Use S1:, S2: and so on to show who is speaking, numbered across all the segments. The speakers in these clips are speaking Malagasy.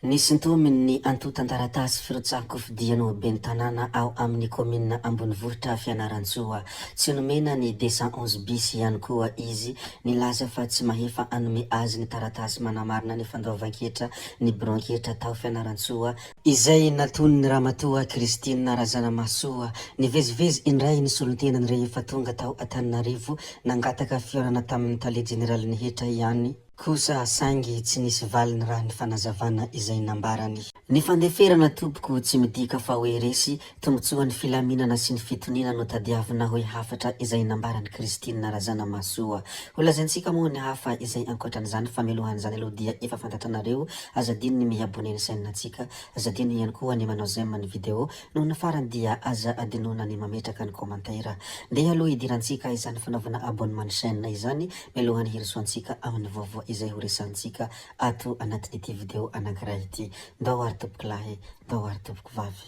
S1: Nisintominy ny antontan-taratasy firotsahan-kofidiany ho ben'ny tanàna ao amin'ny kaominina ambonivohitra Fianarantsoa. Tsy nomena ny 211 bis ihany koa izy, nilaza fa tsy mahefa hanome azy ny taratasy manamarina ny fandoavan-ketra ny biraon-ketra tao Fianarantsoa, izay natonin'i Ramatoa Christine Razanamahasoa. Nivezivezy indray ny solontenany rehefa tonga tao Antananarivo, nangataka fihaonana tamin'ny tale jeneralin'ny hetra ihany. Kosa saingy tsy nisy valiny raha ny fanazavana izay nambarany. Ny fandeferana tompoko tsy midika fa hoe resy, tombotsoan'ny filaminana sy ny fitoniana no tadiavina hoy hafatra izay nambaran'i Christine Razanamahasoa. Ho lazaintsika moa ny hafa izay ankoatran'izany fa mialohan'izany aloha dia efa fantatranareo, aza adino ny mi-abonner ny chaîne ntsika, aza adino ihany koa ny manao j'aime ny vidéo, noho ny farany dia aza adinoina ny mametraka ny commentaire. Ndeha aloha hidirantsika izany fanaovana abonnement ny chaîne izany Mialohan'ny hirosoantsika amin'ny vaovao izay ho resahantsika ato anatin'ity video anankiray ity. Ndao ary tompoko lahy, ndao ary tompoko vavy.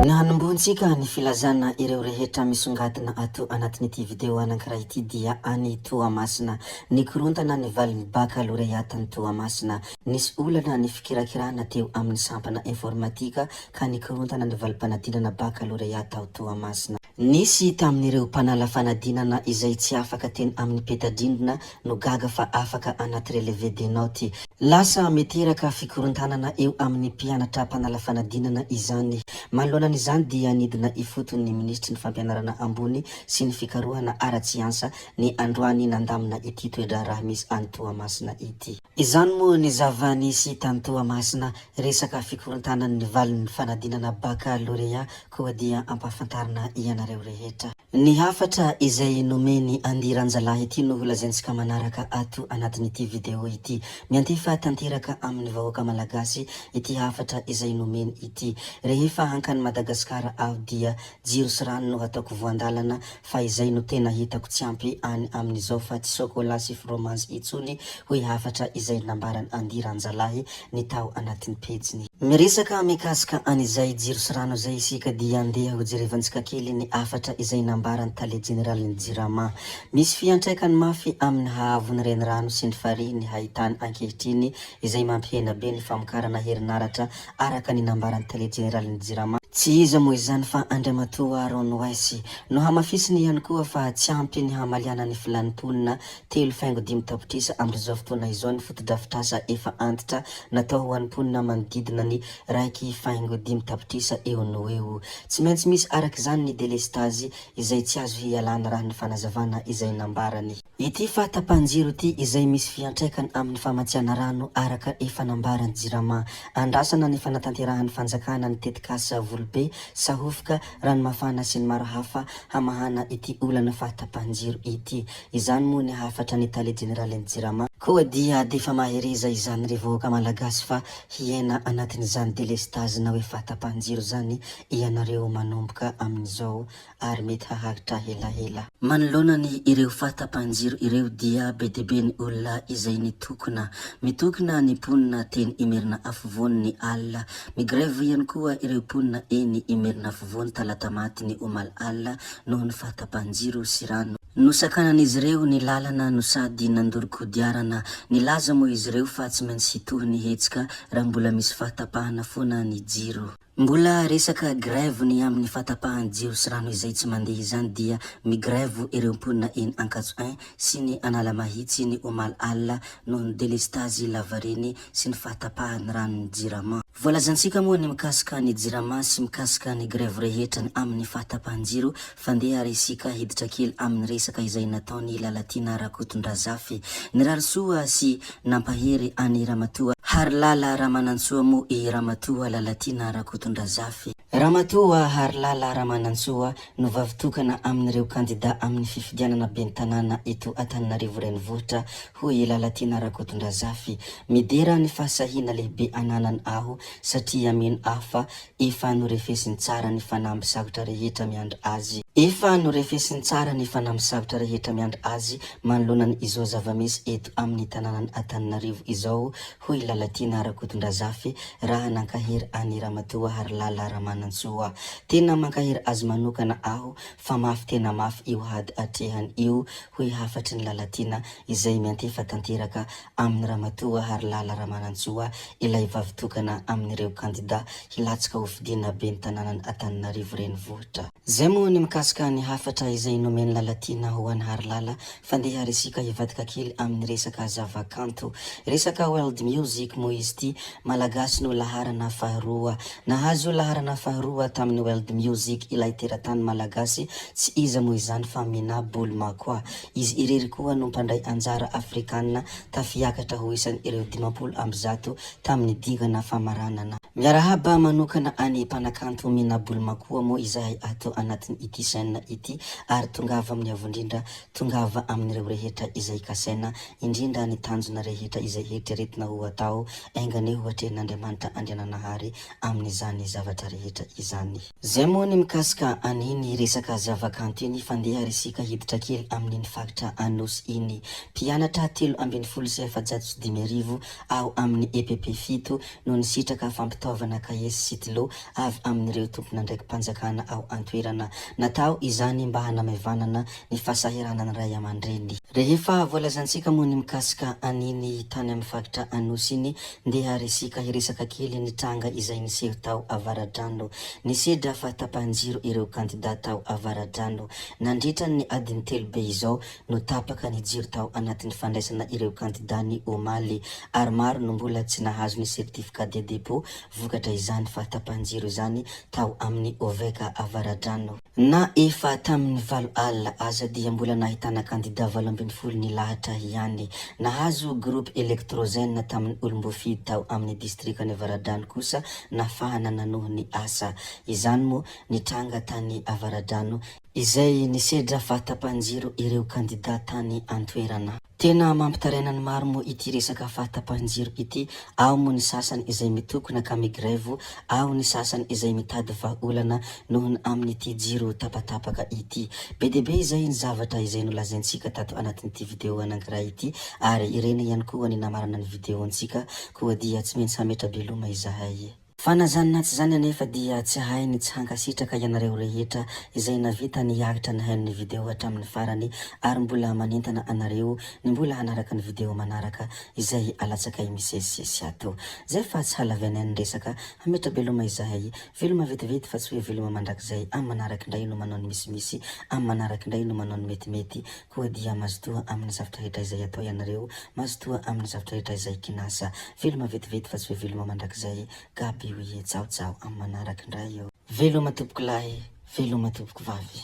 S1: Ny hanombohantsika ny filazana ireo rehetra misongadina ato anatin'ity video anankiray ity dia any Toamasina. Nikorontana ny valin'ny bakaloreatan'i Toamasina. Nisy olana ny fikirakirana teo amin'ny sampana informatika ka nikorontana ny valim-panadinana bakalorea tao Toamasina. Nisy tamin'ireo mpanala fanadinana izay tsy afaka teny amin'ny peta-drindrina no gaga fa afaka anaty relevé de notes. Lasa miteraka fikorontanana eo amin'ny mpianatra mpanala fanadinana izany. Manoloana an'izany dia nidina ifotony ny minisitry ny fampianarana ambony sy ny fikarohana ara-tsiansa ny androany nandamina ity toe-draharaha misy any Toamasina ity. Izany moa ny zava-nisy tany Toamasina, resaka fikorontanan'ny valin'ny fanadinana bakalorea koa dia ampahafantarina ianareo rehetra. Ny hafatra izay nomen'i Andy Ranjalahy ity no holazaintsika manaraka ato anatin'ity video ity. Miantefa tanteraka amin'ny vahoaka Malagasy ity hafatra izay nomeny ity. Rehefa hankany Madagasikara aho dia Jiro sy rano no hataoko voan-dalana fa izay no tena hitako tsy ampy any amin'izao fa tsy chocolat sy fromage intsony hoy hafatra izay nambaran'i Andy Ranjalahy ny tao anatin'ny pejiny. Miresaka mikasika an'izay jiro sy rano izay isika dia andeha hojerevantsika kely ny hafatra izay nambaran'ny tale jeneralin'ny Jirama. Misy fiantraikany mafy amin'ny haavon'ny renirano sy ny farihy ny haitany ankehitriny izay mampihena be ny famokarana herinaratra araka ny nambaran'ny tale jeneralin'ny Jirama. Tsy iza moa izany fa Andriamatoa Aaron Weiss. Nohamafisiny ihany koa fa tsy ampy ny hamaliana ny filan'ny mponina 3,5 tapitrisa amin'izao fotoana izao ny fotodrafitrasa efa antitra natao ho an'ny mponina manodidina ny 1,5 tapitrisa eo no eo. Tsy maintsy misy araka izany ny delestazy izay tsy azo hialana raha ny fanazavana izay nambarany. Ity fahatapahan-jiro ity izay misy fiantraikany amin'ny famatsiana rano araka efa nambaran'ny Jirama. Andrasana ny fanatanterahan'ny fanjakana ny tetikasa Volobe, Sahofoka, Ranomafana sy ny maro hafa hamahana ity olana fahatapahan-jiro ity. Izany moa ny hafatra ny tale jeneralin'ny Jirama. Koa dia defa mahereza izany ry vahoaka Malagasy fa hiaina anatin'izany delestazy na hoe fahatapahan-jiro izany ianareo manomboka amin'izao ary mety haharitra helahela. Manoloana ny ireo fahatapahan-jiro ireo dia be dia be ny olona izay nitokona. Mitokona ny mponina teny Imerina Afovoany ny alina. Migrève ihany koa ireo mponina eny Imerina Afovoany Talatamaty ny omaly alina noho ny fahatapahan-jiro sy rano. Nosakanan'izy ireo ny lalana no sady nandoro kodiarana. Nilaza moa izy ireo fa tsy maintsy hitohy ny hetsika raha mbola misy fahatapahana foana ny jiro. Mbola resaka grève ny amin'ny fahatapahan'ny jiro sy rano izay tsy mandeha izany dia mi-grève ireo mponina eny Ankatso I sy ny Analamahitsy ny omaly alina noho ny delestazy lavareny sy ny fahatapahan'ny ranon'ny Jirama. Voalazantsika moa ny mikasika ny Jirama sy mikasika ny grève rehetra ny amin'ny fahatapahan-jiro fa ndeha ary isika hiditra kely amin'ny resaka izay nataon'i Lalatiana Rakotondrazafy. Nirary soa sy Nampahery an'i Ramatoa Harilala Ramanantsoa moa i Ramatoa Lalatiana Rakotondrazafy. Ramatoa Harilala Ramanantsoa no vavy tokana amin'ireo kandida amin'ny fifidianana ben'ny tanàna eto Antananarivo Renivohitra, hoy i Lalatiana Rakotondrazafy. Midera ny fahasahiana lehibe ananany aho satria mino aho fa efa norefesiny tsara ny fanamby sarotra rehetra miandry azy. Efa norefesiny tsara ny fanamby-sarotra rehetra miandry azy manoloana ny izao zava-misy eto amin'ny tanànan' Antananarivo izao, hoy Lalatiana Rakotondrazafy raha nankahery an'i Ramatoa Harilala Ramanantsoa. Tena mankahery azy manokana aho fa mafy tena mafy io hady atrehany io, hoy hafatry ny Lalatiana izay miantefa tanteraka amin'i Ramatoa Harilala Ramanantsoa ilay vavitokana amin'ireo kandida hilatsaka hofidiana ben'ny tanànan' Antananarivo Renivohitra. Zay moa ny mikasika ny hafatra izay nomen'i Lalatiana ho an'i Harilala fa ndeha ary isika hivadika kely amin'ny resaka zavakanto. Resaka world music moa izy ity, Malagasy no laharana faharoa. Nahazo laharana faharoa tamin'ny world music ilay teratany Malagasy, tsy iza moa izany fa Mina Bolomakwa. Izy irery koa no mpandray anjara Afrikana tafiakatra ho isan'ireo 150 tamin'ny dingana famaranana. Miarahaba manokana an'i mpanakanto Mina Bolomakoa moa izahay ato anatin'ity chaîne ity ary tongava amin'ny avo indrindra, tongava amin'ireo rehetra izay kasaina, indrindra ny tanjona rehetra izay heritreretina ho atao, enga anie ho atrehin'Andriamanitra Andriananahary amin'izany zavatra rehetra izany. Zay moa ny mikasika an'iny resaka zavakanto iny fa ndeha ary isika hiditra kely amin'iny faritra Anosy iny. Mpianatra 413 ao amin'ny EPP 7 no nisitraka fampitaovana kahie sy sitilô avy amin'ireo tompon'andraiki-panjakana ao an-toerana. Natao izany mba hanamaivanana ny fahasahiranan'ny ray aman-dreny. Rehefa voalazantsika moa ny mikasika an'iny tany amin'ny faritra Anosy iny, ndeha ary isika hiresaka kely ny tranga izay niseho tao Avaradrano. Nisedra fahatapahan-jiro ireo kandida tao Avaradrano. Nandritra ny adiny telo be izao no tapaka ny jiro tao anatin'ny fandraisana ireo kandida ny omaly ary maro no mbola tsy nahazo ny certificat de dépôt vokatra izany fahatapahan-jiro izany tao amin'ny Ovec Avaradrano. Na efa tamin'ny valo alina aza dia mbola nahitana kandida 18 nilahatra ihany. Nahazo groupe électrogène tamin'ny olom-boafidy tao amin'ny distrikan'i Avaradrano kosa nafahana nanohy ny asa. Izany moa nitranga tany Avaradrano Izay nisedra fahatapahan-jiro ireo kandida tany an-toerana. Tena mampitaraina ny maro moa ity resaka fahatapahan-jiro ity, ao moa ny sasany izay mitokona ka migrevy, ao ny sasany izay mitady vahaolana noho ny amin'ity jiro tapatapaka ity. Be dia be izay ny zavatra izay nolazaintsika tato anatin'ity video anankiray ity ary ireny ihany koa ny namarana ny video-ntsika koa dia tsy maintsy hametra-beloma izahay. Fa na zany na tsy zany anefa dia tsy hay ny tsy hankasitraka ianareo rehetra izay navita niaritra nihaino ny video hatramin'ny farany ary mbola manentana anareo ny mbola hanaraka ny video manaraka izay alatsakay misesisesy ato. Zay fa tsy halavianay ny resaka, hametra-beloma izahay, veloma vetivety fa tsy hoe veloma mandrakizay, amin'ny manaraka indray no manao ny misimisy, amin'ny manaraka indray no manao ny metimety, Koa dia mazotoa amin'ny zavtra rehetra izay atao ianareo, mazotoa amin'ny zavtra rehetra izay kinasa. Veloma vetivety fa tsy hoe veloma mandrakizay, Gaby oie, tsaho tsaho amin'ny manaraka indray ô. Veloma tompoko lahy, veloma tompoko vavy.